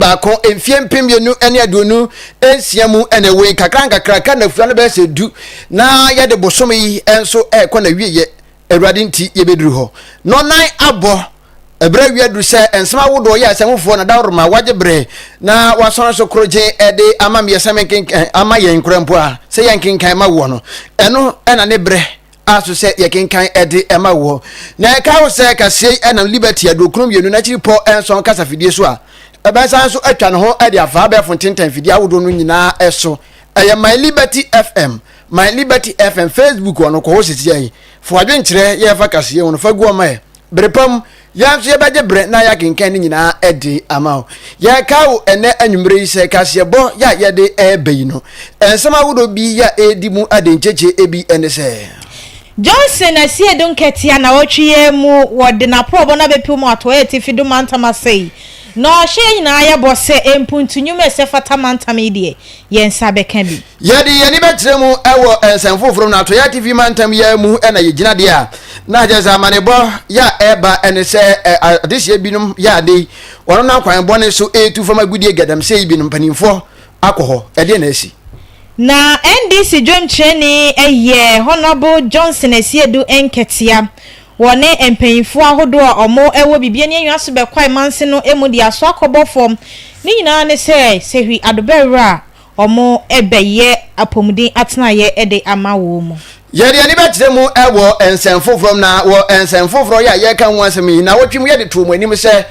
baako mfie 2026 mu ɛna ɛwɔ yi nkakra nkakra ka nafua no bɛyɛ sɛ 10 na yɛde bosome yi nso ɛrekɔ na wieɛ. Awurade nti yɛbɛduru hɔ. Nɔnan abɔ ɛberɛ awia duru sɛ nsɛm ahodoɔ yɛ asɛmfoɔ na dawroma wagye berɛ na wasɔre so korogye ɛde ama meɛ sɛ menkenkan ama yɛn nkora mpo a sɛ yɛnkenkan ma woɔ no, ɛno ɛna ne berɛ a so sɛ yɛkenkan ɛde ɛma woɔ. Na ɛka wo sɛ kaseɛ yi ɛnam Liberty 92 n'akyiri pɔ nson kasafidie so a ɛbɛsan so atwa ne ho ɛde afa abɛɛfo ntentan fidie ahodoɔ no nyinaa ɛso. Ɛyɛ My Liberty FM, My Liberty FM Facebook. Ɔno kɔ hɔ sisi yi fo adwenkyerɛ yɛfa kaseɛ ho no fa gu ɔma yɛ. Bere pam yɛn nso yɛbɛgye berɛ na yɛakenkan ne nyinaa de ama wo. Yɛka wo ɛnɛ anwummerɛ yi sɛ kaseɛbɔ yɛ a yɛde ɛreba yi no, nsɛm ahodoɔ bi yɛ a ɛredi mu ade nkyekye bi ne sɛ Johnson Asiedu Nketia na wɔtwe yɛn mu wɔde n'aporɔbɔ no abɛpiw mu atɔeɛ atifi do mantam ase yi, na ɔhyɛ yɛn nyinaa yɛbɔ sɛ mpuntu nnwuma a ɛsɛ fata mantam yi deɛ, yɛn nsa bɛka bi. Yɛde yɛn ani bɛkyerɛ mu wɔ nsɛm foforɔ mu na atɔeɛ atifi mantam yi ara mu na yɛgyina deɛ a na kyerɛ sɛ amanebɔ yɛ a ɛreba ne sɛ adehyeɛ binom yɛ ade yi wɔn nam kwan bɔne so ɛretu fam agudie gadamsɛ yi binom mpanimfoɔ akɔ hɔ. Ɛdeɛ na asi? Na NDC dwamkyerɛni yɛ Honourable Johnson Asiedu Nketia. Wɔne mpanyinfoɔ ahodoɔ a wɔn wɔ Bibiani Anwia so bɛkwae manse no mu de aso akɔbɔ fam. Ne nyinaa ne sɛ Sehwi Adobɛwura a wɔn bɛyɛ apɔmuden atenaeɛ de ama wɔn mu. Yɛde ani bɛkyerɛ mu wɔ nsɛm foforɔ mu, na wɔ nsɛm foforɔ yi a yɛreka ho asɛm yi, nnawɔtwe mu yɛde too mo anim sɛ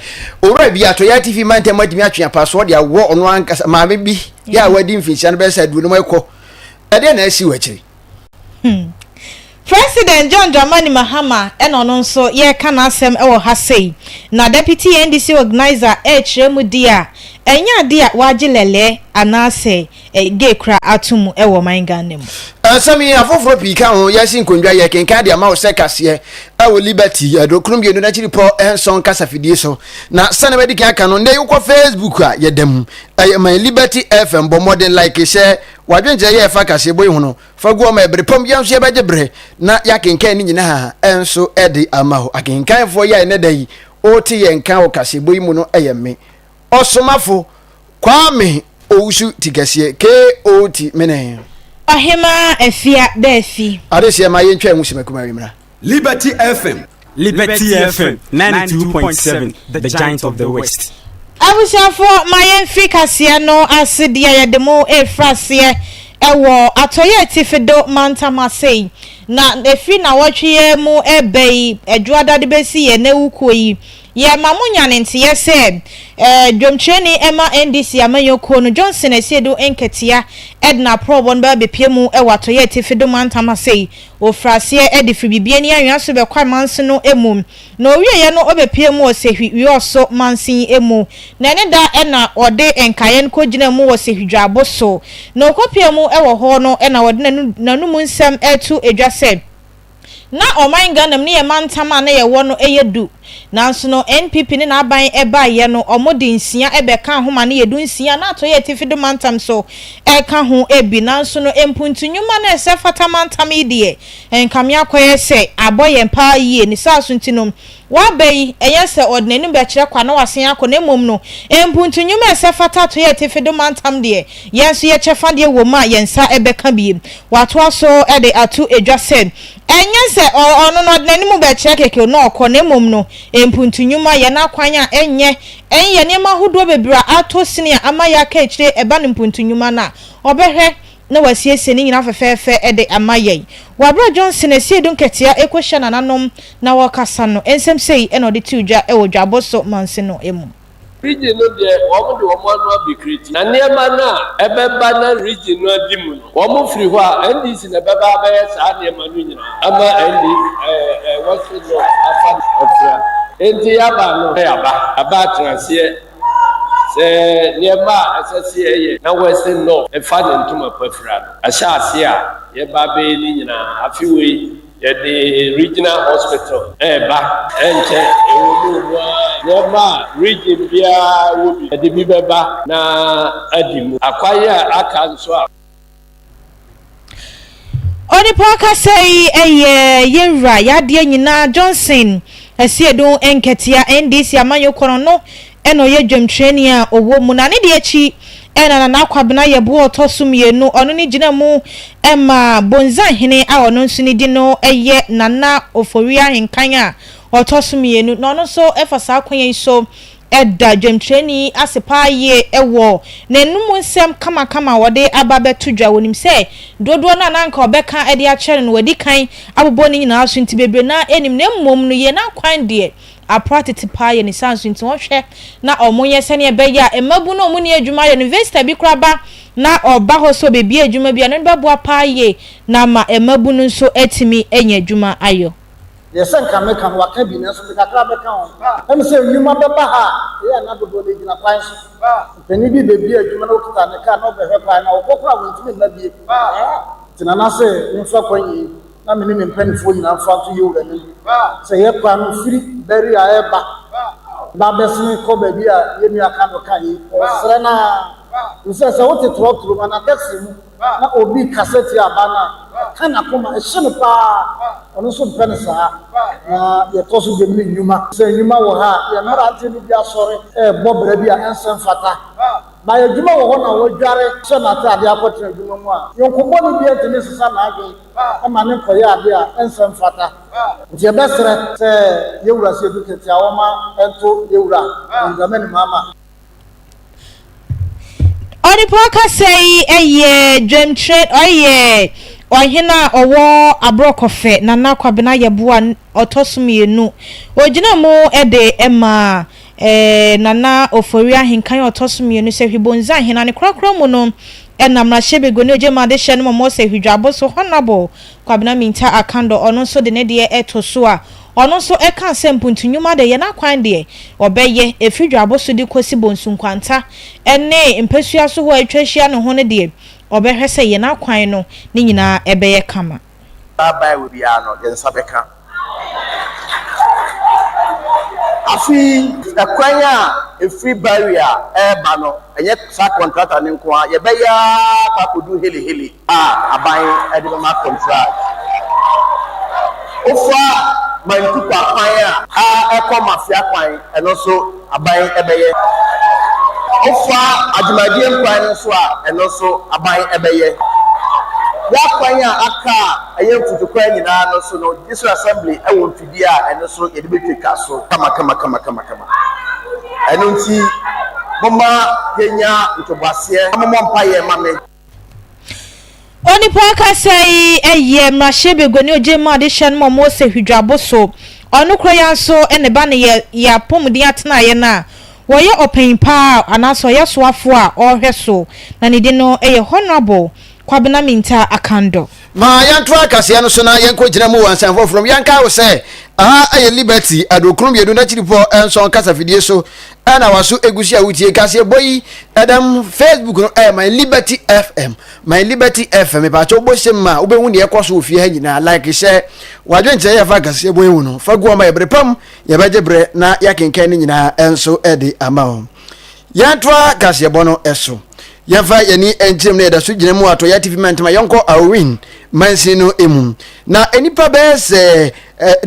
owura bi Atɔeɛ Atifi Mantam atumi atwe apasoɔ de awɔ ɔno ankasa maame bi yɛ a wadi mfinhyia no bɛyɛ sɛ 50 ɛkɔ. Ɛdeɛ na asi wɔ akyiri? President John Dramani Mahama ɛna ɔno nso yɛreka n'asɛm wɔ ha sei, na Deputy NDC Organizer ɛrekyerɛ mu di a ɛnyɛ ade a wagye lɛlɛ anaasɛ gay kora ato mu wɔ ɔman Ghana mu. Nsɛm yi afoforɔ pii ka ho. Yɛasi nkonnwa yɛkenkan de ama wo sɛ kaseɛ wɔ Liberty 92 n'akyiri pɔ nson kasafidie so. Na sɛnea madi kan aka no, nnɛ yi wokɔ Facebook a, yɛda mu. Ɛyɛ My Liberty FM. Bɔ mmɔden like hyɛ w'adwenkyerɛ yɛ ɛfa kaseɛbɔ yi ho no fa gu ɔma ɛbere pam. Yɛn nso yɛbɛgye berɛ na yɛakenkan ne nyinaa nso de ama wo. Akenkanfoɔ yi a ɛnnɛ da yi wote yɛn nka wɔ kaseɛbɔ yi mu no yɛ me, Ɔsomafo Kwame Owusu Tikɛseɛ, KOT, mene. Ɔhemaa Afia Daafi. Adehyeɛ ma yɛntwa ɛho sima kumaa bi mmra. Liberty FM. Liberty FM 92.7, the giant of the West. Abusuafoɔ, ma yɛmfiri kaseɛ no ase deɛ yɛde mo refiri aseɛ wɔ Atɔeɛ Atifido mantam ase yi. Na ɛfiri nnawɔtwe yi mu reba yi, Adwoada de bɛsi yɛn awukuo yi, Yɛma mo nya ne nteɛ sɛ dwomkyerɛni ma NDC amanyɔ kuo no, Johnson Asiedu Nketia de n'aporɔbɔ no bɛba abɛpue mu wɔ Atɔeɛ Atifi Do mantam ha sei. Ɔfiri aseɛ de firi Bibiani Anwea so bɛkɔ Amanse no mu. Na ɔwieɛ no ɔbɛpue mu wɔ Sehwi Wiɔso mansin yi mu. Na ɛne da na ɔde nkaeɛ no kɔgyinaa mu wɔ Sehwi Dwaabo so. Na ɔkɔpuee mu wɔ hɔ no na ɔde n'anomu nsɛm reto dwa sɛ, Na ɔman Ghana mu ne yɛn mantam a na yɛwɔ no yɛ du. Nanso no NPP ne n'aban baeɛ no wɔn de nsia bɛkaa ho ma no yɛ 16. Na Atɔeɛ Atifi do mantam nso ka ho bi. Nanso no mpuntu nnwuma no a ɛsɛ fata mantam yi deɛ nkame akɔyɛ sɛ abɔ yɛn paa yie. Ne saa so nti no waba yi ɛnyɛ sɛ ɔde n'anim bɛkyerɛ kwa na wasan akɔ na mmom no mpuntu nnwuma a ɛsɛ fata Atɔeɛ Atifi do mantam deɛ Yɛn nso yɛn kyɛfa deɛ wɔ mu a yɛn nsa bɛka bi. Watoa so de ato dwa sɛ, Ɛnyɛ sɛ ɔno no ɔde n'anim bɛkyerɛ kɛkɛ na ɔkɔ na mmom no mpuntu nnwuma, yɛn akwan a ɛnyɛ, ɛne yɛn nneɛma ahodoɔ bebree a atɔ sini a ama yɛaka akyire ɛba no mpuntu nnwuma no a, ɔbɛhwɛ na wasiesie ne nyinaa fɛfɛɛfɛ de ama yɛn. Wɔ berɛ a Johnson Asiedu Nketea rekɔhyia nananom na wɔrekasa no, nsɛm sei na ɔde too dwa wɔ Dwabo so mansin no mu. Region no deɛ wɔn de wɔn ano abɛkreti. Na nneɛma no a ɛbɛba na region no adi mu no, wɔn firi hɔ a, NDC na ɛbɛba abɛyɛ saa nneɛma no nyinaa ama ND ɛɛ Western North afa afira. Enti yɛaba no, yɛaba, yɛaba atenaseɛ sɛ nneɛma a ɛsɛ sɛ yɛyɛ na Western North fa ne ntoma pa fira no, ahyɛ aseɛ a yɛba abɛyɛ ne nyinaa. Afe wei, Yɛde regional hospital reba, ɛnkyɛ ɛwɔ mu mu ara nneɛma a region biara wɔ bi, yɛde bi bɛba na adi mu. Akwan a aka nso a. Onipa ɔkasa yi yɛ yɛn wura, yɛadeɛ nyinaa, Johnson Asiedu Nketia, NDC amanyɔkuo no no. na ɔyɛ dwamtrani a ɔwɔ mu na ne deɛ akyi na Nana Kwabena Yeboah ɔtɔ so mmienu ɔno ne gyina mu ma Bonzahene a ɔno nso ne din no yɛ Nana Ofori Ahenkan a ɔtɔ so mmienu na ɔno nso fa saa kwan yi so da dwamtrani ase paa yie wɔ n'anum nsɛm kamakama a ɔde aba abɛto dwa. Wɔnim sɛ dodoɔ no a na anka ɔbɛka de akyerɛ no no wadi kan abobɔ ne nyinaa so nti bebree no ara nnim na mmom no yɛn akwan deɛ apra tete paa yɛ ne saa nso nti wɔhwɛ na wɔyɛ sɛdeɛ ɛbɛyɛ a mmabunu a wɔnni adwuma yɛ no vista bi koraa ba na ɔba hɔ sɛ ɔbɛbie adwuma bi a ɛno no bɛboa paa yie na ama mmabunu nso atumi anya adwuma ayɔ. Deɛ sɛ nka meka no waka bi nanso mede kakra bɛka ho. Ɛne sɛ nnwuma bɛba ha a, ɛyɛ a na dodoɔ no gyina kwan so. Ɔpanin bi bɛbue adwuma na ɔkita ne kaa na ɔbɛhwɛ kwan no a, ɔkɔ koraa a wɔntumi mma bie. Nti Nana se memfa kwan yi na me ne me mpaninfoɔ nyinaa mfa nto yɛwura anim sɛ yɛ kwan no firi Barry a ɛreba ba bɛsene kɔ baabi a yɛn nua Kando ka yi, ɔsrɛ no ara. Ɛfiri sɛ sɛ wote trɔtrɔ mu anaa taxi mu na obi kasa tia aba no a, ɛka n'akoma, ɛhye no paa. Ɔno nso mpɛ no saa. Na deɛ ɛtɔ so biom ne nnwuma. Sɛ nnwuma wɔ ha a, yɛn mmeranteɛ no bi asɔre rebɔ bra bi a ɛnsɛ mfata. Bayɛ adwuma wɔ hɔ na wadware hyɛ n'ataadeɛ akɔtena adwuma mu a, yɔnko bɔne biara ntumi nsesa n'adwene mma no nkɔyɛ adeɛ a ɛnsɛ mfata. Nti yɛbɛsrɛ sɛ yɛn Wura Seidu Ketia wɔmma ɛnto yɛn Wura John Dramani Mahama. Onipa ɔkasa yi yɛ dwamkyerɛ ɔyɛ ɔhene a ɔwɔ Aborɔkɔfɛ Nana Kwabena Yeboah ɔtɔ so mmienu. Ɔgyina mu de ma Nana Ofori Ahenkan a ɔtɔ so mmienu sɛ Hwibonza Hene. Ne korakora mu no na Mmarahyɛbaguani Ogyema Adehyɛ no ma Mose Hwidwaboso Honourable Kwabena Mintah Akandor, ɔno nso de ne deɛ to so a, ɔno nso ka sɛ mpuntu nnwuma deɛ, yɛn akwan deɛ, ɔbɛyɛ, ɛfiri Dwabo so de kɔsi Bonsu Nkwanta ne mpasua so hɔ a atwa ahyia ne ho no deɛ, ɔbɛhwɛ sɛ yɛn akwan no ne nyinaa bɛyɛ kama. Bye wɔ biara no, yɛn nsa bɛka. Afei ɛkwan a ɛfiri Barrier reba no, ɛnyɛ saa kɔntrata no nko ara, yɛbɛyɛ ara kɔ akɔdu Hili Hili a aban de bɛma kɔntrat. Wofa Mantukwa kwan a ɛkɔ Mafia kwan, ɛno nso aban bɛyɛ. Wofa Adwumadie kwan no nso a, ɛno nso aban bɛyɛ. Yɛakwan a aka a ɛyɛ mfutukwan nyinaa no nso no, District Assembly wɔ mfidie a ɛno nso yɛde bɛtwatwa so kamakamakamakama. Ɛno nti, momma yɛnya ntoboaseɛ na mommɔ mpaeɛ mma me. Onipa kasa yi yɛ mmarahyɛbaguani Ogyemu Adehyɛ no ma Mose Hwidwabo so. Ɔno koro yi ara nso ne ba no yɛ yɛ apɔmuden atenaeɛ no a wɔyɛ ɔpanyin pa ara anaasɛ ɔyɛ soafoɔ a ɔrehwɛ so na ne din no yɛ Honourable Kwabena Mintah Akandoh. Ma yɛntoa kaseɛ no so na yɛnkɔgyina mu wɔ nsɛm foforɔ mu. Yɛnkae wo sɛ, aha yɛ Liberty 92 n'akyiripɔ nson kasafidie so ɛna waso egu so a wotie kaseɛbɔ yi ɛdɛm Facebook no ɛyɛ My Liberty FM. My Liberty FM mepaakyɛ wobɔ hyɛ mu a wobɛhu deɛ ɛkɔ so wɔ fie ha nyinaa. Like hyɛ wadwenkyerɛ yɛ fa kaseɛbɔ yi ho no fa gu ɔma yɛ bere pam yɛbɛgye berɛ na yɛakenkan ne nyinaa nso de ama wo. Yɛntoa kaseɛbɔ no so. Yɛmfa yɛn ani nkyerɛ mu na yɛda so gyina mu ato yɛn atifi mantam a yɛnkɔ Aowin mansin no mu. Na nnipa bɛyɛ sɛ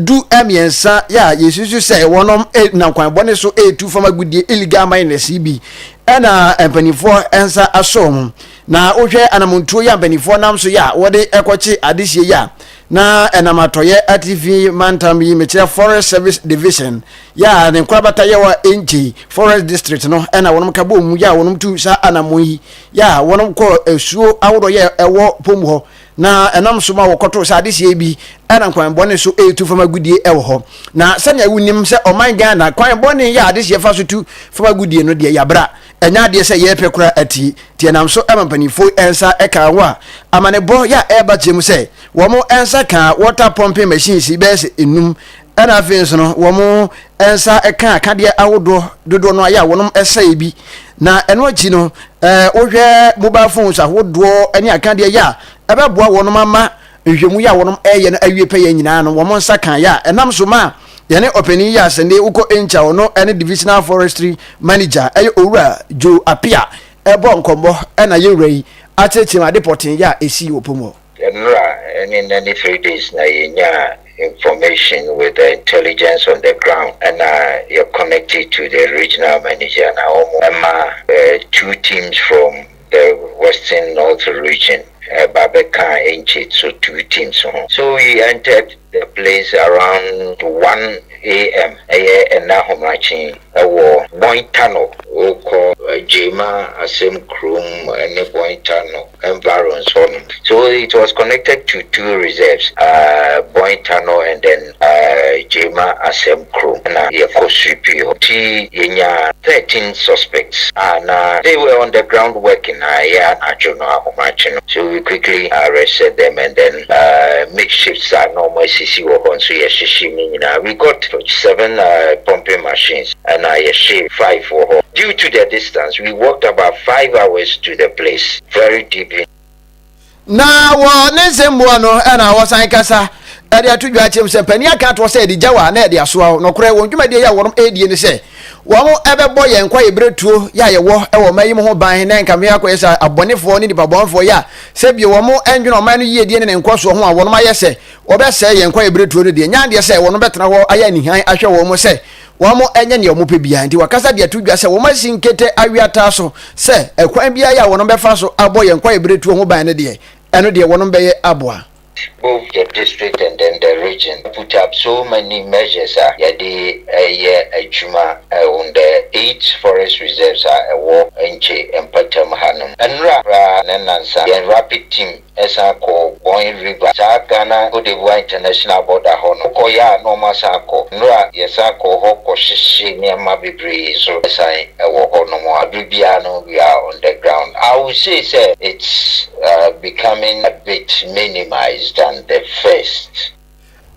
du mmiɛnsa yɛ a yɛsusu sɛ wɔnom nam kwan bɔne so retu fam agudie illegal miners yi bi ɛna mpanimfoɔ nsa asɔ wɔn. Na wohwɛ anamontuo yi a mpanimfoɔ nam so yɛ a wɔde kɔkye adehyeɛ yi a na ɛnam atɔeɛ atifi mantam yi mekyerɛ Forest Service Division yɛ a ne nkorabata yɛ wɔ Enkyei Forest District no na wɔnom ka bɔɔ mu yɛ a wɔnom tu saa anammɔn yi yɛ a wɔnom kɔɔ asuo ahodoɔ yɛ ɛwɔ pom hɔ na ɛnam so ma wɔkɔtoo sɛ adehyeɛ bi ɛna kwan bɔne so ɛretu fam agudie ɛwɔ hɔ na sɛnea wonim sɛ ɔman Ghana kwan bɔne yɛ adehyeɛ fa so tu fam agudie no deɛ yɛabra ɛnyɛ adeɛ sɛ yɛrepɛ koraa ati nti ɛnam so ɛma mpanimfoɔ nsa ɛka ho a amanebɔ yɛ a ɛreba kyerɛ mu sɛ wɔn nsa ka water pumping machines bɛyɛ sɛ enum Ɛna afei nso no, wɔn nsa ka akadeɛ ahodoɔ dodoɔ no ayɛ a wɔn sɛe bi. Na ɛno akyi no, ɛɛ wohwɛ mobile phones ahodoɔ ne akadeɛ yɛ a ɛbɛboa wɔn ama nhwɛmu yɛ a wɔn ɛyɛ no awie pɛyɛ nyinaa no, wɔn nsa kan yɛ a ɛnam so ma yɛne ɔpanin yɛ asɛnde wokɔ nkyɛ ɔno ɛne divisional forestry manager ɛyɛ owura Joe Apia ɛbɔ nkɔmmɔ ɛna yɛwura yi akyerɛkyerɛ mu ade pɔtee yɛ a ɛsii wɔ pom hɔ. Nnora ne nnɛ ne 3 days na yɛnyaa. information with the intelligence on the ground ɛna yɛ connected to the regional manager na wɔn ɛma two teams from the Western North Region ɛba bɛka Enchi so two teams ho. So we entered the place around 1 a.m. ɛyɛ ɛna ahomakye ɛwɔ Bointano, wokɔ Jema Asɛm kurom ɛne Bointano environs hɔ. So it was connected to two reserves, Bointano and then Jema Asɛm kurom, na yɛkɔ sweep hɔ nti yɛnya 13 suspects a na they were on the ground working na ɛyɛ anadwo no ahomakye no. So we quickly arrested them and then makeshifts a na ɔmo asisi wɔ hɔ nso yɛhyehyɛ mu nyinaa. We got seven pumping machines ɛna yɛhye five wɔ hɔ. Due to the distance, we walked about 5 hours to the place, very deep in. Na wɔ ne nsɛmmoa no ɛna wɔsan kasa ɛde ato dwa akyerɛm sɛ mpanin aka atoɔ sɛ ɛde gya wɔ a na ɛde asoa. Nɔkorɛ wɔn dwumadie yɛ a wɔn ɛredie ne sɛ wɔn ɛbɛbɔ yɛn nkwa yɛ tuo yɛ a yɛwɔ ɛwɔ ɔman yi mu ho ban na nkame akɔyɛ sɛ abɔnefoɔ ne nipa bɔnfoɔ yɛ a sɛbio wɔn ɛndwene ɔman no yiedie ne ne nkɔsoɔ ho a wɔn ayɛ sɛ wɔbɛsɛe yɛn nkwa yɛ tuo no deɛ nyandeɛ sɛ wɔn bɛtena hɔ ayɛ anihan ahwɛ wɔn sɛ wɔn nyɛ nea wɔn pɛ biara. Nti wakasa deɛ to dwa sɛ wɔn asi nkete awiata so sɛ ɛkwan biara yɛ a wɔn bɛfa so abɔ yɛn nkwa yɛ tuo ho ban no deɛ, ɛno deɛ wɔn bɛyɛ aboa. Both the district and then the region put up so many measures a yɛde ɛyɛ adwuma on the eight forest reserves a ɛwɔ Nkye mpatam hanom. Nnura koraa ne nansa yɛn rapid team ɛsan kɔ Boin River, saa Ghana Cote d'Ivoire international border hɔ no kɔ yɛ a na ɔmo asan kɔ. Nnura yɛsan kɔ hɔ kɔ hyehyɛ nneɛma bebree so ɛsan ɛwɔ hɔ nom. Abere biara no we are on the ground. I would say sɛ it's becoming a bit minimized than the first.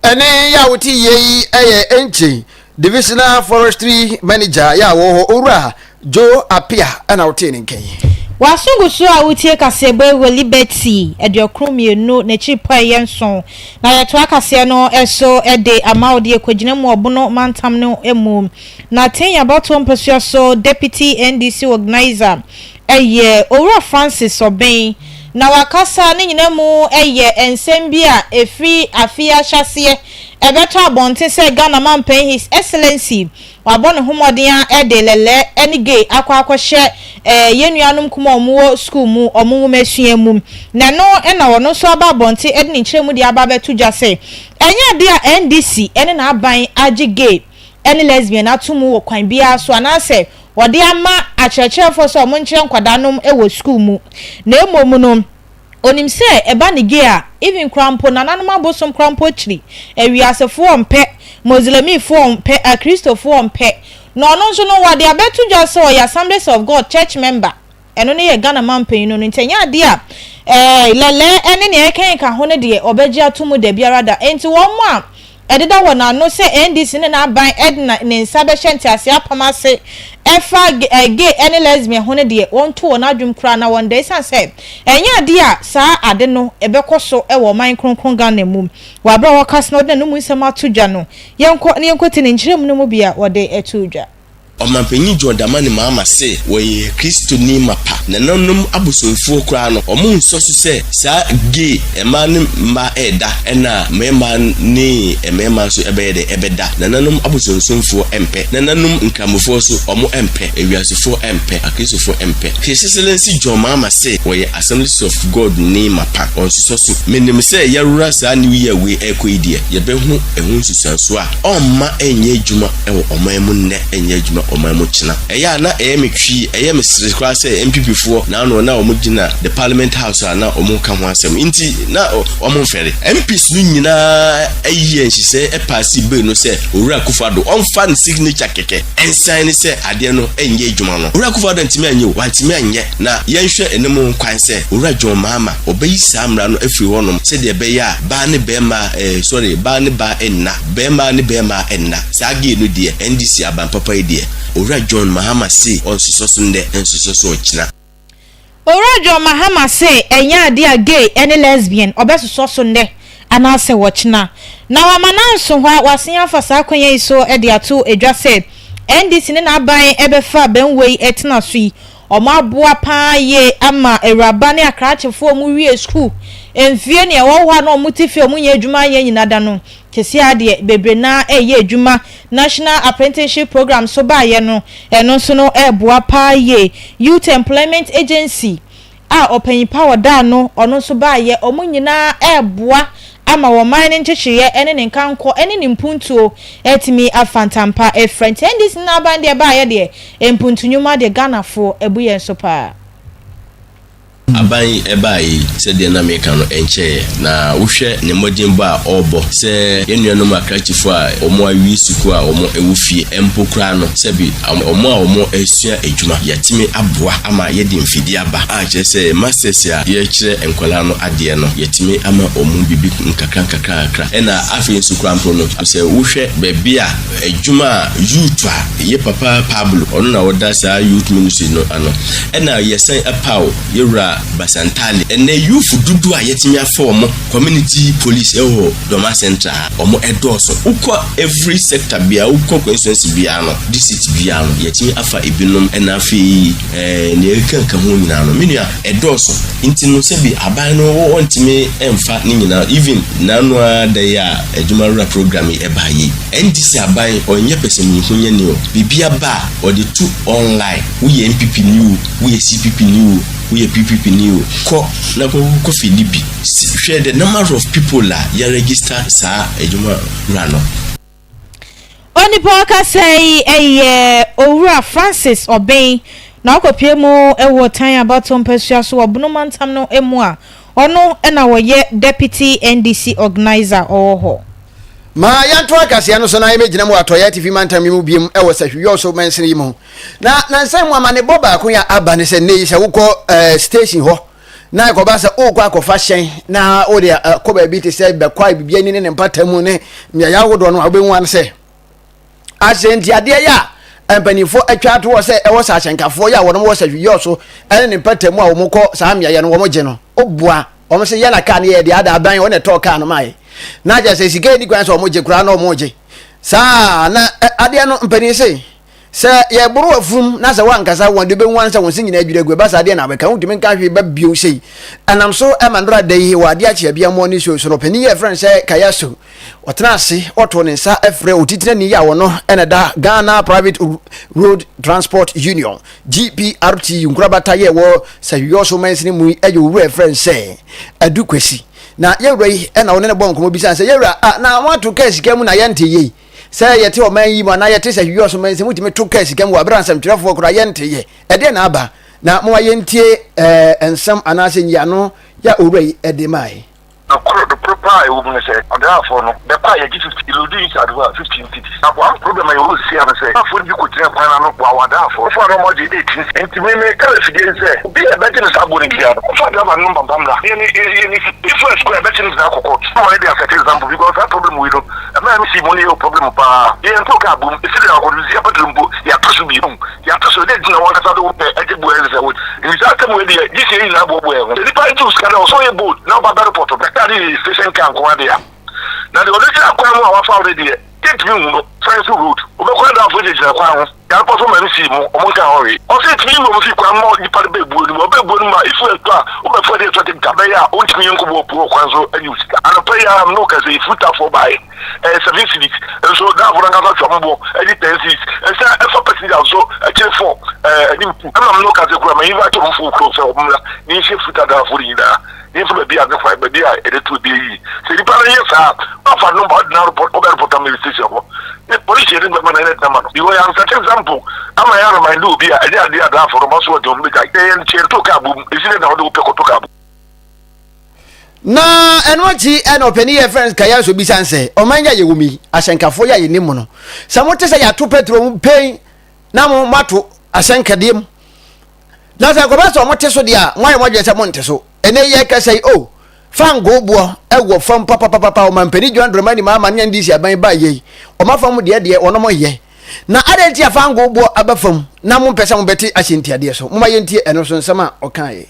Ɛne yɛ a wote yie yi ɛyɛ Enchi Divisional Forestry Manager yɛ a wɔ hɔ, Owura Joe Apia, ɛna wote ne nkɛn. Waso gu so a wotie kaseɛbɔ wɔ Liberty 92 n'akyi pa ɛyɛ 7, na yɛtoa kaseɛ no ɛso ɛde ama wo de ekɔgyina mu ɔbono mantam no mu na ten abatoɔ mpɛsua so deputy NDC organizer ɛyɛ Owura Francis Ɔbɛn, na wakasa ne nyinaa mu ɛyɛ nsɛm bi a efiri afe ahyɛseɛ ɛbɛtɔ abɔnten sɛ Ghana manpanyin, His Excellency, wabɔ ne ho mmɔden a ɛde lɛlɛ ɛne gay akɔ akɔhyɛ yɛn nuanom kuma a wɔwɔ sukuu mu, wɔn nwoma esua mu, na ɛno ɛna wɔn nso aba abɔnten ɛde ne nkyɛn mu de aba abɛto dwa sɛ ɛnyɛ adeɛ a NDC ɛne n'aban agye gay ɛne lesbian ato mu wɔ kwan biara so anaasɛ wɔde ama akyerɛkyerɛfoɔ sɛ wɔn nkyerɛ nkwadaa nom wɔ sukuu mu. Na emom no onim sɛ ɛba ne gay a, even kora mpo nananom abosom kora mpo akyiri, awiasefoɔ mpɛ, Muslimifoɔ mpɛ, Akristofoɔ mpɛ. Na ɔno nso no wɔde abɛto dwa sɛ ɔyɛ Assemblies of God church member. Ɛno ne yɛ Ghana man panyin no nti ɛnyɛ adeɛ a lɛlɛ ɛne nea ɛkɛn ka ho no deɛ ɔbɛgye ato mu da biara da. Nti wɔn mo a ɛdeda wɔ n'ano sɛ NDC ne n'aban ɛde ne nsa bɛhyɛ ntease apam ase ɛfa gay ɛne lesbian ho no deɛ, wɔnto wɔn adwum koraa na wɔn da, esan sɛ ɛnyɛ adeɛ a saa ade no ɛbɛkɔ so ɛwɔ ɔman kronkron Ghana mu. Wɔ abere a wɔkasa na ɔde n'anum nsɛm ato dwa no, yɛnkɔ ne yɛnkɔ ti ne nkyerɛmu no mu bi a wɔde ɛto dwa. Ɔmanpanyin John Dramani Mahama se wɔyɛ Kristoni mapa. Nananom abosomfoɔ koraa no, ɔmo nsɔ so sɛ saa gay mmaa ne mmaa ɛɛda, ɛna mmarima ne mmarima nso ɛbɛyɛ dɛ ɛbɛda. Nananom abosonsomfoɔ ɛmpɛ, nananom nkramofoɔ nso ɔmo ɛmpɛ, ewiasefoɔ ɛmpɛ, Akristofoɔ ɛmpɛ. His Excellency John Mahama se wɔyɛ Assemblies of God ne mapa, ɔnsosɔ so. Menim sɛ yɛwura saa new year wei ɛrekɔ yi deɛ, yɛbɛho ɛho nsusuanso a ɔmma ɛnyɛ adwuma ɛwɔ ɔman mu nnɛ, ɛnyɛ adwuma ɔman mu kyena. Ɛyɛ a na ɛyɛ me twi, ɛyɛ me sere koraa sɛ NPP foɔ naano na wɔn gyina the Parliament House a na wɔn ka ho asɛm nti na wɔn mfɛre. MPs no nyinaa ayi nhyehyɛ ɛpass bill no sɛ Owura Akufo Addo ɔmfa ne signature kɛkɛ ɛnsan ne sɛ adeɛ no ɛnyɛ adwuma no. Owura Akufo Addo ntumi anyɛ o, wantumi anyɛ. Na yɛnhwɛ anim kwan sɛ Owura John Mahama ɔbɛyi saa mmara no afiri hɔnom sɛdeɛ ɛbɛyɛ a baa ne bɛrima sorry, baa ne baa ɛnna, bɛrima ne bɛrima ɛnna. Saa gay no deɛ, NDC aban papa yi deɛ, Owura John Mahama se ɔnsosɔ so nnɛ, ɛnsosɔ so ɔkyena. Owura John Mahama se ɛnyɛ adeɛ a gay ne lesbian ɔbɛsosɔ so nnɛ anaasɛ wɔkyena. Na wama nanso hɔ a wasen afa saa kwan yi so de ato edwa sɛ NDC ne n'aban ɛbɛfa abɛnwa yi ɛtena so yi. Wɔaboa pa ara yie ama awuraba ne akrakyefoɔ a wɔwie sukuu mfie nea ɛwɔ hɔ a na wɔte fie a wɔnnya adwuma nyɛ nyina da no, seesei ara deɛ bebree no ara reyɛ adwuma. National Apprenticeship Programme nso baeɛ no, ɛno nso no ɛreboa pa ara yie. Youth Employment Agency a ɔpanyin pa a ɔda ano, ɔno nso baeɛ. Wɔn nyinaa reboa ama wɔn man no nkyekyereɛ ne ne nkankɔ ne ne mpuntuo atumi afa ntampa afira. Nti NDC no aban deɛ baeɛ deɛ, mpuntu nnwuma deɛ Ghanafoɔ abu yɛn so paa. Aban yi baeɛ yi, sɛdeɛ na mereka no, ɛnkyɛeɛ. Na wohwɛ ne mmɔdenbɔ a ɔrebɔ sɛ yɛn nuanom akrakyefoɔ a wɔawie sukuu a wɔwɔ fie mpo koraa no, sɛbe wɔn a wɔresua adwuma, yɛatumi aboa ama yɛde mfidie aba a kyerɛ sɛ masters a yɛrekyerɛ nkwadaa no adeɛ no, yɛatumi ama wɔn biribi nkakra nkakra nkakra. Ɛna afei nso koraa mpo no, sɛ wohwɛ baabi a adwuma a youth a yɛ papa Pablo, ɔno na ɔda saa youth ministry no ano, ɛna yɛsan apaw yɛwura Basantale. Ɛnɛ youth dodoɔ a yɛatumi afa wɔn community police ɛwɔ Dɔma Central ha, wɔn ɛdɔɔso. Wokɔ every sector biara, wokɔ constituency biara no, district biara no, yɛatumi afa ebinom. Ɛna afei ɛɛ nea ɛkeka ho nyinaa no, me nua, ɛdɔɔso. Nti no sɛbi aban no wɔntumi mfa ne nyinaa, even n'ano ara da yi a adwuma wura program yi ɛbaa yi, NDC aban ɔnyɛ pɛsɛmenkonya ni o, biribi aba a ɔde to online, woyɛ NPP ni o, woyɛ CPP ni o, woyɛ PPP ni o, kɔ na kɔ kɔ fili bi. Hwɛ the number of people a yɛ register saa adwuma wura no. Onipa a ɔkasa yi yɛ Owura Francis Obeng na ɔkɔpue mu wɔ Tan abatoɔ mpasua so wɔ Bono mantam no mu a ɔno na ɔyɛ Deputy NDC Organiser ɔwɔ hɔ. Ma yɛntoa kaseɛ no so na yɛmmɛgyina mu wɔ Atɔeɛ Atifi Mantam yi mu biom wɔ Sahwi-Yɔso mansini yi mu. Na nansa yi mu amanebɔ baako yi a aba ne sɛ nnɛ yi sɛ wokɔ eh, station hɔ na ɛkɔba sɛ wokɔ akɔfa hyɛn na wode akɔ baabi te sɛ bɛkɔ a biribi ani ne ne mpata mu ne mmeaeɛ ahodoɔ no a wobɛhu ano sɛ asɛntiadeɛ yɛ a mpanimfoɔ atwa ato hɔ sɛ ɛwɔ sɛ ahyɛnkafoɔ yɛ a wɔn wɔ sɛ yɔ so ɛne ne mpata mu a wɔn kɔ saa mmeaeɛ no wɔn gye no woboa wɔn sɛ yɛ na kaa no yɛ deɛ ada aban wɔn na ɛtɔɔ kaa no maa yɛ na kyerɛ sɛ sika yɛ di kwan sɛ wɔn gye koraa na wɔn gye saa na adeɛ no mpanin se Sɛ yɛboro w'afurum na sɛ woankasa wɔn de wobɛhu ara sɛ wo se nyinaa adwiri agu. Ɛba saa deɛ na wobɛka. Wontumi nka hwee ba bio sei. Ɛnam so ma nnora da yi wɔ adeɛ akye abia mmoa nisuo so no, ɔpanin yi a yɛfrɛ no sɛ Kayasu, ɔtena ase, ɔtoo ne nsa frɛ otitenani yi a ɔno na ɛda Ghana Private Road Transport Union, GPRTU, nkorabata yi a ɛwɔ Sahwiɔso mansini mu yi yɛ owura a yɛfrɛ no sɛ Adu Kwasi. Na yɛwura yi na ɔne no bɔɔ nkɔmmɔ bisaa no sɛ, Yɛwura, ah, na moato kaa sika mu na yɛnte yei? Sɛ yɛte ɔman yi mu anaa yɛte sɛ hwehwɛ ɔsom nsɛm wotumi to kaa sika mu wɔ abere a nsɛmtwerɛfoɔ koraa yɛnte yɛ. Ɛdeɛn na aba? Na momma yɛntie ɛɛ nsɛm anaasɛ nyiano yɛ a owura yi de mae. Nokore nokore paa a ɛwɔ mu ne sɛ ɔdraafoɔ no bɛkɔ a yɛgye 50 loadu inside hɔ a 15 cedis na one problem a yɛwɔ sesia ne sɛ draafoɔ no bi kɔgyina kwan no ano boaboa draafoɔ no a na wɔagye 18 cedis nti me meka no afidie ne sɛ obi a ɛbɛgye no saa boɔ no biara no ɔmfa driver no number mpa mmra yɛne yɛne if koraa yɛbɛkye no gyina akɔ court na wɔne de asɛte example because saa problem wei no Ɛmaa me sii mu no yɛ problem paa. Yɛn mpo kaa bom, esi dɛn akɔdo sia petrol mpo yɛato so bio. Yɛato so, dɛn nti na wankasa de wo pɛ gye boa ɛnsɛ sɛ wo nti saa asɛm wei deɛ gye sɛ yɛn nyinaa boaboa yɛn ho. Sɛ nipa gye wo sika na ɔsɛ ɔyɛ bold na ɔba bɛ report na kaa no yɛ station car nko ara dea. Na deɛ ɔde gyina kwan mu a wafa wo no deɛ yɛntumi nhu no. San so road wobɛkɔ na drafo gyinagyina kwan ho. Yarepɔ so ma no sii mu, ɔmo nkaa ho hwee. Ɔse etumi yi wɔn fi kwan ma nipa no bɛ buo no mu, ɔbɛ buo no mu a if ɛtɔ a wobɛ fɔ de ɛtɔ de nka bɛyɛ a ontumi nkɔ bɔ puo wɔ kwan so anyi wo sika. Anɔpa yi ara me ne wo kasa yi frutafoɔ baeɛ ɛyɛ 7 cedis nso driver no ankasa twa mo boɔ ɛgye 10 cedis ɛsan ɛfa passenger nso ɛkyere 4 ɛɛ anim 2 ɛma me ne wo kasa yi koraa ma invite ɔmo fo kuro sɛ ɔmo mmra na yɛnhyia fruta driverfoɔ no nyinaa. Yɛmfa baabi a ne kwan, baabi a yɛde to ebi ayi. Sɛ nipa no yɛ saa a, wafa number, ɔde na report, ɔbɛ report ama station hɔ. Ne polisi yɛde bɛma no, ɛna ɛde ama no. Because yɛn set example ama yɛn remind obi a ɛnyɛ adeɛ a draafo no ɔba so ɔde wɔn bɛgya. Yɛn yɛn to kaa bom, esi dɛ na ɔde wo pɛ kɔto kaa bom. Na ɛno akyi ɛna ɔpanin yɛ frɛ no Kaya nso bisa no sɛ, ɔman yi a yɛwɔ mu yi, ahyɛnkafoɔ yi a yɛnim mo no, sɛ mote sɛ yɛato petro mu pɛn na mo moato ahyɛnkadeɛ mu, na sɛ ɛkɔba sɛ wɔte so deɛ a, moayɛ mo adwene sɛ monte so. Ɛnɛ yi yɛkasa yi, oh, fangoo boɔ ɛwɔ fam papapapa, ɔmampanin John Dramani Mahama ne NDC aban ba yei, ɔma fam deɛ deɛ wɔnom yɛ. Na adɛn nti a fangoo boɔ aba fam na mompɛ sɛ mobɛte ahyɛntiadeɛ so? Momma yɛntie ɛno nso nsɛm a ɔkaeɛ.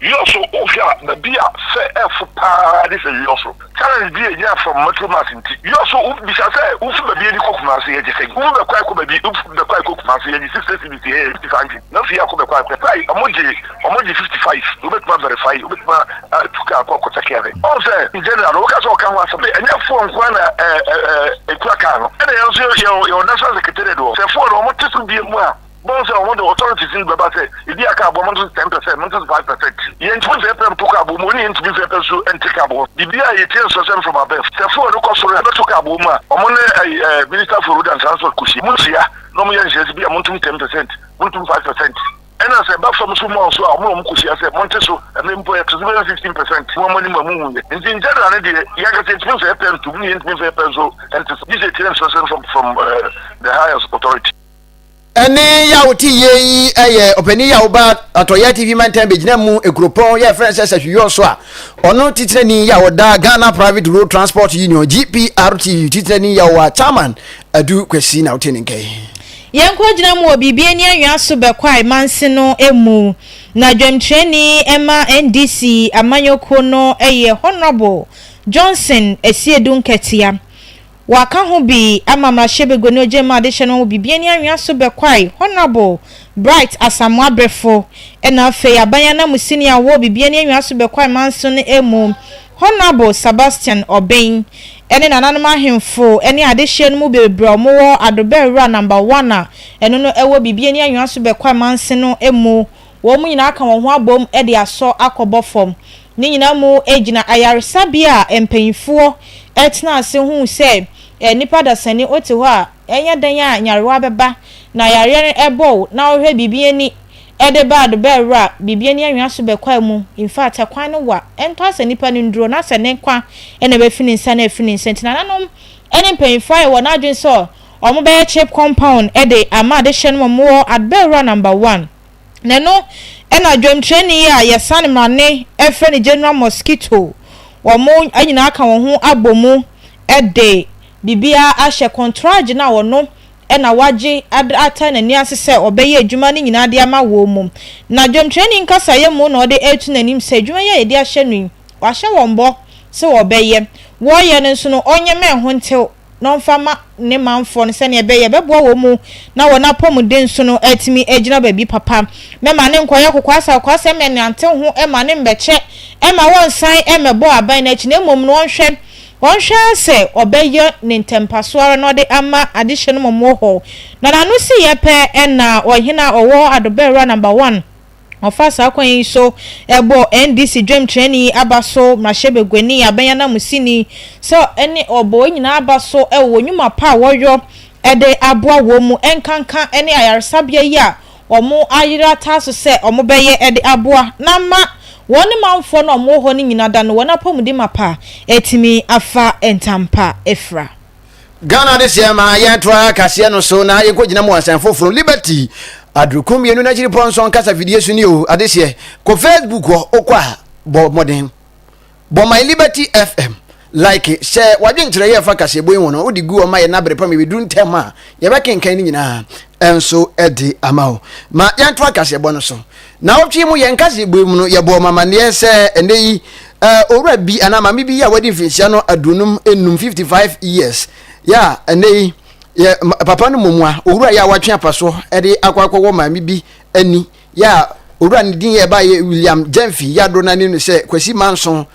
Wiɔso wohwɛ a baabi a fɛ ɛfo paa ne sɛ Wiɔso. Challenge bi a yɛnya from Metro Mass nti Wiɔso wo bisa sɛ wofi baabi ani kɔ Kumasi yɛgye sɛn? Wofi Bɛkwae kɔ baabi wofi Bɛkwae kɔ Kumasi yɛgye 60 cedis ɛyɛ 55 na afei akɔ Bɛkwae Bɛkwae ɔmo gye ɔmo gye 55 wobɛtumi a verify wobɛtumi atu kaa kɔ akɔ check ahwɛ. Ɔhu sɛ in general no woka sɛ ɔka ho asɛm ɛnyɛ foɔ nko ara na ɛkura kaa no ɛna yɛn nso yɛwɔ national secretariat wɔ sɛ foɔ no ɔmo te so bie mu a Bohu sɛ wɔn de authorities no bɛba sɛ ebi a kaa boɔ monto so 10%, monto so 5%. Yɛntumi mfa yɛpɛ nto kaa boɔ mu, wɔne yɛntumi mfa yɛpɛ nso nte kaa boɔ. Biribiara a yɛtie nsuasɛm from above. Sɛ fuel no kɔ soro a, yɛbɛto kaa boɔ mu a, wɔn ne ɛyi ɛɛ Minister for Road and Transport kɔhyia. Wɔn hyia na wɔn yɛ nhyehyɛe sɛ bi a montom 10%, montom 5%. Ɛna sɛ ɛba fam nso more nso a, wɔn na wɔn kɔhyia sɛ monte so, ɛmɛ mpo yɛto so bɛyɛ 15%. Mo a moanim a mohu yɛ. Nti in general no deɛ, yɛn ankasa yɛntumi mfa yɛpɛ ntom, ne yɛntumi mfa yɛpɛ nso nte so. Gye sɛ yɛtie nsuasɛm from from ɛɛ the highest authority. Ɛnne yi a wote yie yi yɛ ɔpanin yi a woba Atɔeɛ Atifi Mantam bɛgyina mu kuropɔn yɛ frɛ sɛ Sahwi so a ɔno titenani yi a ɔda Ghana Private Road Transport Union GPRTU titenani yi a ɔwɔ Chairman Adu Kwasi na wote ne nka yi. Yɛnkɔgyina mu wɔ biribi ani anwea so bɛkwae manse no mu. Na dwamtirani ma NDC amanyɔkuo no yɛ Honourable Johnson Asiedu Nketia. Wɔaka ho bi ama mmarahyɛbagua no ogyamma adehyɛ no wɔ Bibiani Anwea so Bɛkwae, Honourable Bright Asamoah Brefo, ɛna afei aban ananmusini a ɔwɔ Bibiani Anwea so Bɛkwae manso no mu, Honourable Sabastian Obeng, ɛne nananom ahemfo ne adehyeɛ no mu bebree a wɔwɔ Adobɛwura Number One a ɛno no ɛwɔ Bibiani Anwea so Bɛkwae manse no mu. Wɔn nyinaa aka wɔn ho abom de asɔ akɔbɔ fam. Ne nyinaa mu gyina ayaresabea a mpanyinfoɔ tena ase hu sɛ nnipa dasani wote hɔ a ɛnyɛ dɛn a nyarewa bɛba na yareɛ no ɛbɔ wo na wohwɛ biribi ani de ba ado bɛwura biribi ani anwea so bɛkwae mu infact ɛkwan no wa ɛntɔ asɛ nipa no nduro na sɛ ne nkwa na ɛbɛfi ne nsa na afi ne nsa nti nananom ne mpanyinfoɔ ayɛ wɔn adwene sɛ wɔn bɛyɛ chip compound de ama adehyɛ no ma wɔn wɔ Adbɛwura number one. Na ɛno na dwamtrani yi a yɛsane mmrane frɛ no General Mosquito, wɔn nyinaa aka wɔn ho abɔ mu de biribiara ahyɛ kɔntragye no a ɔno na wagye ata n'ani ase sɛ ɔbɛyɛ adwuma no nyinaa de ama wɔn mu. Na dwamtrani nkasaeɛ mu na ɔde reto n'anim sɛ adwuma yi a yɛde ahyɛ no yi, wahyɛ wɔn bɔ sɛ wɔbɛyɛ. Wɔreyɛ no nso no, ɔnyɛ ma ɛho ntew. na ɔmfa mma ne manfoɔ no sɛdeɛ ɛbɛyɛ ɛbɛboa wɔn mu na wɔn apɔmuden nso no atumi agyina baabi papa. Mɛma ne nkɔyɛ kokoasɛ mmɛnante ho mma no mmɛkyɛ mma wɔnsan mmɛbɔ aban no akyi na mmom no ɔnhwɛ ɔnhwɛ ara sɛ ɔbɛyɛ ne ntɛmpaso ara na ɔde ama adehyeɛ no mmom wɔ hɔ. Na n'ano siiɛ pɛ na ɔhene a ɔwɔ Adobɛwura Number One, Ɔfaa saa kwan yi so bɔɔ NDC dwamtrani aba so mmarahyɛbaguani, aban ananmusini sɛ ɛne ɔbɔ wɔn nyinaa aba so wɔ wɔn nnwuma pa a wɔyɔ de aboa wɔn mu nkanka ne ayaresabea yi a wɔn ayere ataa so sɛ wɔbɛyɛ de aboa na ama wɔn ne manfoɔ no a wɔwɔ hɔ no nyinaa da no wɔn apɔmuden mapa atumi afa ntampa afira. Ghana adehyeɛ ma yɛntoa kaseɛ no so na yɛnkɔgyina mu ansan foforo Liberty aduokron mmienu n'akyiri pɔnsɔn kasa fidie so ni o adehyeɛ kɔ Facebook hɔ wokɔ a bɔ mmɔden bɔ My Liberty FM like sɛ wadwenkyerɛ yɛ fa kaseɛbɔ yi ho no wode gu ɔma yɛ nabere pa ma yɛbɛduru ntɛm a yɛbɛkenkan no nyinaa ɛnso de ama wo ma yɛntoa kaseɛbɔ no so Na awɔtwe mu yɛn kaseɛbue mu no, yɛbɔɔ mo amanneɛ sɛ ɛnnɛ yi owura bi anaa maame bi a wadi mfinhyia no 55, 55 years, yɛ a ɛnnɛ yi yɛ papa no mmom a owura yɛ a watwe apasoɔ de akɔ akɔwɔ maame bi ani yɛ a owura ne din yɛ ɛbaeɛ William Gyamfi yɛ adoro no anim no sɛ Kwasi Manso.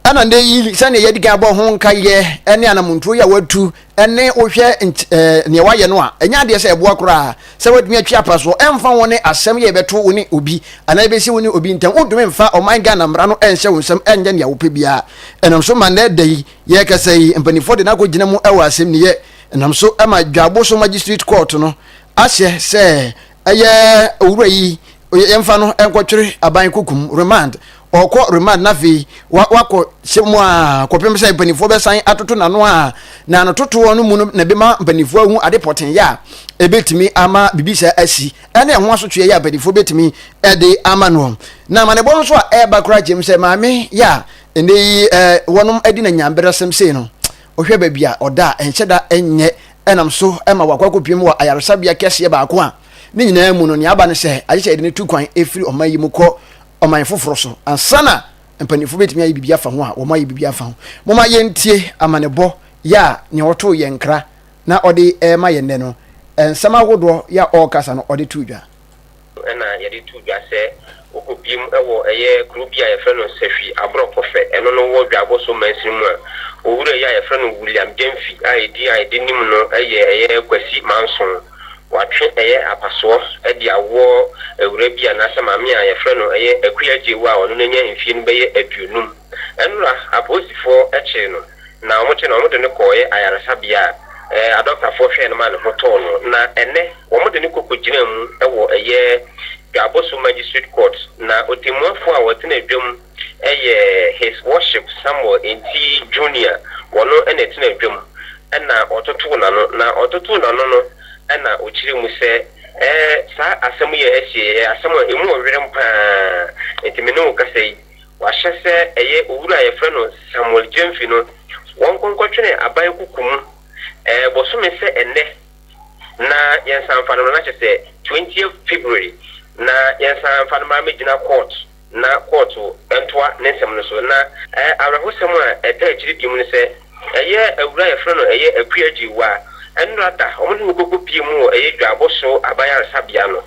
Ɛna nnɛ yi, sɛnea yɛadi kan abɔ ho nkaeɛ ne anamontuo yi a watu ne wohwɛ nea wayɛ no a, ɛnyɛ adeɛ sɛ ɛboa koraa sɛ woatumi atwi apa soɔ. Ɛmfa ho ne asɛm yɛ ɛbɛto wo ne obi anaa ɛbɛsi wo ne obi ntam, wontumi mfa ɔman Ghana mmara no nhyɛ wo nsam nyɛ nea wopɛ biara. Ɛnam so ma nnɛ da yi yɛrekasa yi, mpanimfoɔ de no akɔgyina mu wɔ asɛmniyɛ. Ɛnam so ma Dwaboso Magistrate Court no ahyɛ sɛ ɛyɛ owura yi yɛmfa no nkɔtwere aban kokum, remand, ɔkɔ remand na afei wakɔ hyɛ mu a kɔpem sɛ mpanimfoɔ bɛsan atoto n'ano a na ano totoɔ no mu no na ɛbɛma mpanimfoɔ ahu ade pɔten yɛ a ɛbɛtumi ama biribi saa asi ɛne ɛho asotweɛ yɛ a mpanimfoɔ bɛtumi ɛde ama no. Na amanebɔ nso a ɛreba koraa kyɛm sɛ maame yɛ a ɛnɛ yi wɔnom adi na nyamberɛsɛm sei no wohwɛ baabi a ɔda a ɛnhyɛ da nyɛ ɛnam so ma wakɔ akɔpiem wɔ ayaresabea kɛseɛ baako a ne nyinaa mu no nea aba ne sɛ agye sɛ yɛde no tu kwan firi ɔman yi mu kɔ. ɔman foforɔ so ansa na mpanimfoɔ bɛtumi ayɛ biribi afa ho a wɔn ayɛ biribi afa ho. Momma yɛntie amanebɔ yɛ a nea ɔtoo yɛn nkra na ɔde rema yɛn nnɛ no, nsɛm ahodoɔ yɛ a ɔrekasa no ɔde too dwa. Ɛna yɛde too dwa sɛ wokɔpiem wɔ ɛyɛ kuro bi a yɛfrɛ no Sahwi Aborɔkɔfɛ, ɛno no wɔ Dwaboso mansini mu a, owura yi a yɛfrɛ no William Gyamfi a edin a yɛde nim no yɛ ɛyɛ Kwasi Manso. Watwe ɛyɛ apasoɔ de awoɔ awura bi anaasɛ maame a yɛfrɛ no ɛyɛ Akua Gyewaa a ɔno no anya mfie no bɛyɛ 50. Ɛnora apolisifoɔ kyee no na wɔkyee no wɔde no kɔɔeɛ ayaresabea a adɔktafoɔ hwɛɛ no maa ne ho tɔɔ no na ɛnɛ wɔde no kɔ kɔgyinaa mu wɔ ɛyɛ Dwaboso Magistrate Court na ɔtɛmmuafoɔ a ɔtena dwam yɛ His Worship Samuel Nti Junior, wɔno na ɛtena dwam na ɔtotoo n'ano, na ɔtotoo n'ano no na ɔkyerɛ mu sɛ, Ɛɛ, saa asɛm yi a asi yi, ɛyɛ asɛm a ɛmu ɔwerɛm pa ara, nti me ne wo kasa yi, wɔahyɛ sɛ ɛyɛ owura a yɛfrɛ no Samuel Gyamfi no, wɔnkɔ nkɔtwene aban kuku mu, ɛɛ, bosome sɛ ɛnnɛ na yɛnsan mfa no mmra, na kyerɛ sɛ twentieth February na yɛnsan mfa no mmra mmɛgyina court. na kɔɔto ntoa ne nsɛm no so. Na awerɛhosɛm a ɛtaa akyiri bio mu ne sɛ, ɛyɛ awuraa a yɛfrɛ no ɛyɛ Akua Gyewaa, nnora da, wɔde no kɔkɔpie mu wɔ ɛyɛ Dwaboso Aban Ayaresabea no.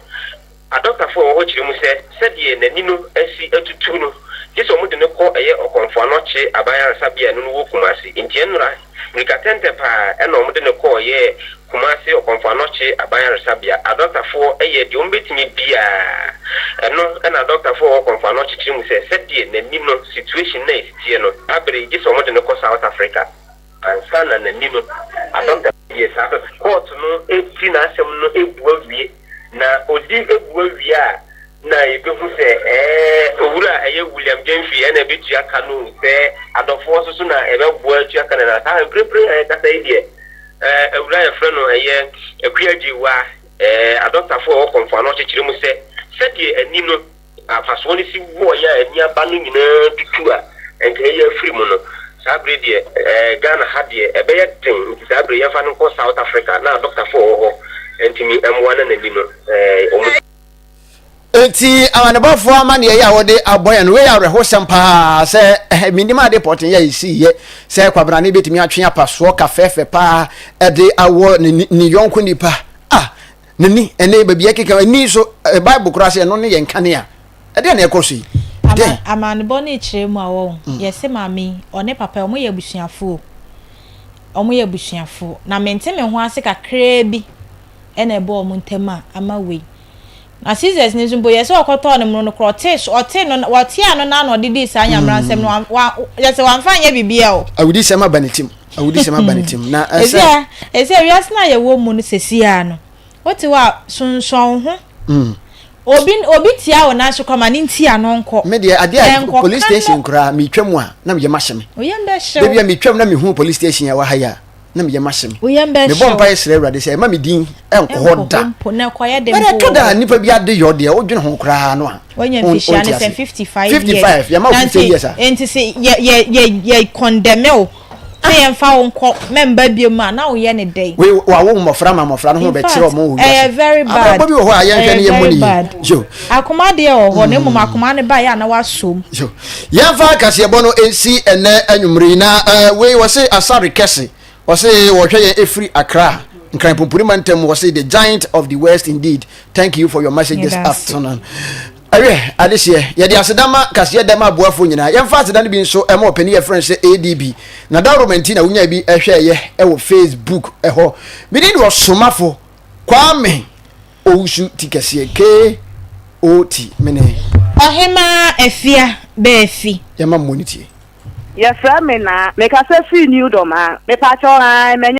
Adɔktafo a ɛwɔ hɔ kyerɛ mu sɛ, sɛdeɛ n'ani no asi atutu no, gye sɛ wɔde no kɔ ɛyɛ Ɔkɔmfo Anɔkye Aban Ayaresabea a ɛno no wɔ Kumasi. Nti ɛnnora, mmirika tɛntɛ paa ɛna wɔde no kɔɔ yɛɛ Kumasi Ɔkɔmfo Anɔkye Aban Ayaresabea. Adɔktafoɔ yɛɛ deɛ wɔbɛtumi biara. Ɛno na adɔktafoɔ a ɛwɔ Ɔkɔmfo Anɔkye kyerɛ mu sɛ sɛdeɛ n'ani no situation no a ɛsi teɛ no, saa berɛ yi gye sɛ wɔde no kɔ South Africa ansa na n'ani no adɔkta yɛ saa pɛpɛ. Kɔɔto no di n'asɛm no bua wie, na ɔdi bua wie a, na yɛbɛhu sɛ ɛɛ owura a ɛyɛ William Gyamfi ɛna ɛbɛtua ka no o, sɛ adɔfoɔ nso so na ɛbɛboa atua ka no anaa. Saa mprempren a yɛkasa yi deɛ, ɛɛ awura a yɛfrɛ no ɛyɛ Akua Gyewaa, ɛɛ adɔktafoɔ a ɛwɔ Kɔmfo Anɔkye kyerɛ mu sɛ sɛdeɛ ani no afasoɔ no si wɔeɛ a ani aba no nyinaa tutu a nka ɛyɛ afiri mu no, saa berɛ deɛ ɛɛ Ghana ha deɛ ɛbɛyɛ den, nti saa berɛ yɛmfa no nkɔ South Africa na adɔktafoɔ a ɛwɔ hɔ ntumi mmoa na n'ani no ɛɛ wɔn. Enti amanebɔfoɔ amanneɛ yi a wɔde abɔ yɛn no, wei yɛ awerɛhosɛm paa sɛ eh, menim ade pɔten yɛ ɛsii yɛ sɛ kwabrane bɛtumi atwe apasoɔ ka fɛfɛ paa ɛde awɔ ne, ne yɔnko nipa ah n'ani ɛne baabi ɛkeka ani so eh, Bible koraa sɛ ɛno ne yɛn kanea ɛdeɛ na ɛkɔ so yi Ama, amanebɔ no rekyerɛ mu a wɔn mm. yɛse maame yi ɔne papa wɔn yɛ abusuafoɔ wɔn yɛ abusuafoɔ na mente me ho ase kakraa bi ɛna ɛbɔ wɔn ntam a ama wei. Na scissors no nso mpo yɛ sɛ ɔkɔtɔɔ no mono no korɔ ɔtee so ɔtee no wɔte ano na na ɔde dii saa nyamera nsɛm no wa wa yɛ sɛ wamfa anyɛ biribiara o. Awudisɛm aba ne tim awudisɛm aba ne tim na ɛsɛ. Esi a esi a wiase no a yɛwɔ mu no sɛsi ara no wote hɔ a sonsɔn wo ho mm. Obi obi tia wo nan so koraa ma ne ntia no nkɔ. Me deɛ adeɛ a police station koraa metwa mu a na meyɛ mahyɛ me. Oyam bɛhyew. Dabi a metwa mu na mehu police station a ɛwɔ ha yi a. na me yam ahye me. Wo yam bɛhye Mebɔ mpaeɛ srɛ Awurade sɛ ɛma me din nkɔ hɔ da. Mpo na ɛkɔyɛ de mpo. Ɛtɔ da nipa bi ade yɔ deɛ wodwene ho koraa no a. Wanya mfihyia ne sɛ 55 years. 55 yɛma wo 50 years a. Nti sɛ yɛ yɛ yɛ yɛ condemn wo sɛ yɛmfa wo nkɔ mɛmba biom a na woyɛ ne dɛn. Wei wawo mmɔfra ma mmɔfra no ho bɛkyerɛ ɔmo wɔ wiase. Ɛyɛ very bad. Abrabɔ bi wɔ hɔ a yɛnhwɛ ne yɛmmɔ ne yie. Yo. Akoma deɛ wɔ hɔ na mmom akoma no ba yɛ a na wasom. Yo. Yɛmfa kaseɛbɔ no nsi ɛnnɛ anwummere yi na eh, wei wɔse Asare Kɛse wɔse wɔhwɛ yɛn ɛfiri Accra Nkran Pumpuni mantam wɔse the giant of the west indeed thank you for your message this afternoon. Ɛwɛ adehyeɛ yɛde aseda ma kaseɛ dɛm aboafoɔ nyinaa yɛmfa aseda no bi nso ɛma ɔpani yɛfrɛ no sɛ ADB na dawuroma nti na wonya bi ɛhwɛɛyɛ ɛwɔ Facebook ɛhɔ mede ne ɔsomafo Kwame Owusu ti kɛseɛ KOT mene. Ɔhemaa Afia Baafi. Yɛma mmɔ ne tie. Yɛfrɛ me Naa. Mekasa firi New Dormaa. Mepakyɛw ae manya.